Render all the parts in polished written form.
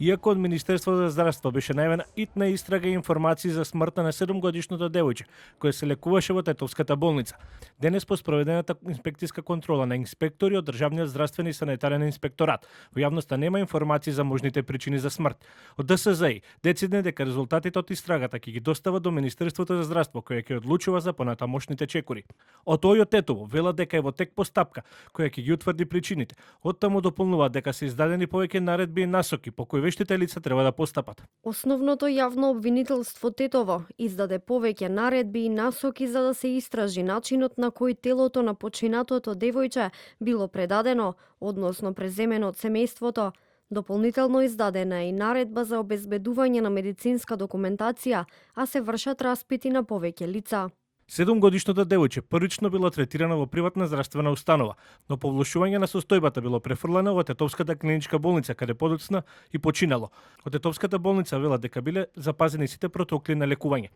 Иако од Министерството за здравство беше најавена итна истрага и информации за смртта на 7-годишното девојче, кое се лекуваше во Тетовската болница. Денес по спроведената инспекцијска контрола на инспектори од Државниот здравствен и санитарен инспекторат, во јавноста нема информации за можните причини за смрт. Од ДСЗ децидне дека резултатите од истрагата ќе ги достава до Министерството за здравство, кое ќе одлучува за понатамошните чекори. Од ОЈ Тетово велат дека е во тек постапка која ќе ги утврди причините. Оттаму дополнуваат дека се издадени повеќе наредби и насоки по кои вештите лица треба да постапат. Основното јавно обвинителство Тетово издаде повеќе наредби и насоки за да се истражи начинот на кој телото на починатото девојче било предадено, односно преземено од семејството. Дополнително издадена е и наредба за обезбедување на медицинска документација, а се вршат распити на повеќе лица. 7-годишното девојче првично било третирано во приватна здравствена установа, но по влошување на состојбата било префрлено во Тетовската клиничка болница, каде подоцна и починало. Од Тетовската болница велат дека биле запазени сите протоколи на лекување.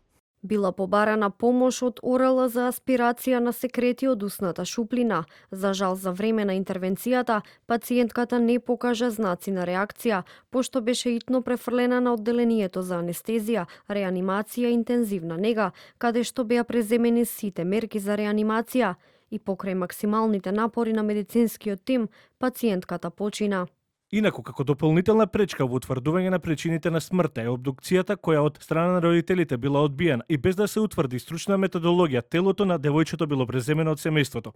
Била побарана помош од ОРЛ за аспирација на секрети од усната шуплина. За жал, за време на интервенцијата, пациентката не покажа знаци на реакција, пошто беше итно префрлена на одделението за анестезија, реанимација и интензивна нега, каде што беа преземени сите мерки за реанимација и покрај максималните напори на медицинскиот тим, пациентката почина. Инаку, како дополнителна пречка во утврдување на причините на смртта е обдукцијата која од страна на родителите била одбиена и без да се утврди стручна методологија, телото на девојчето било преземено од семејството.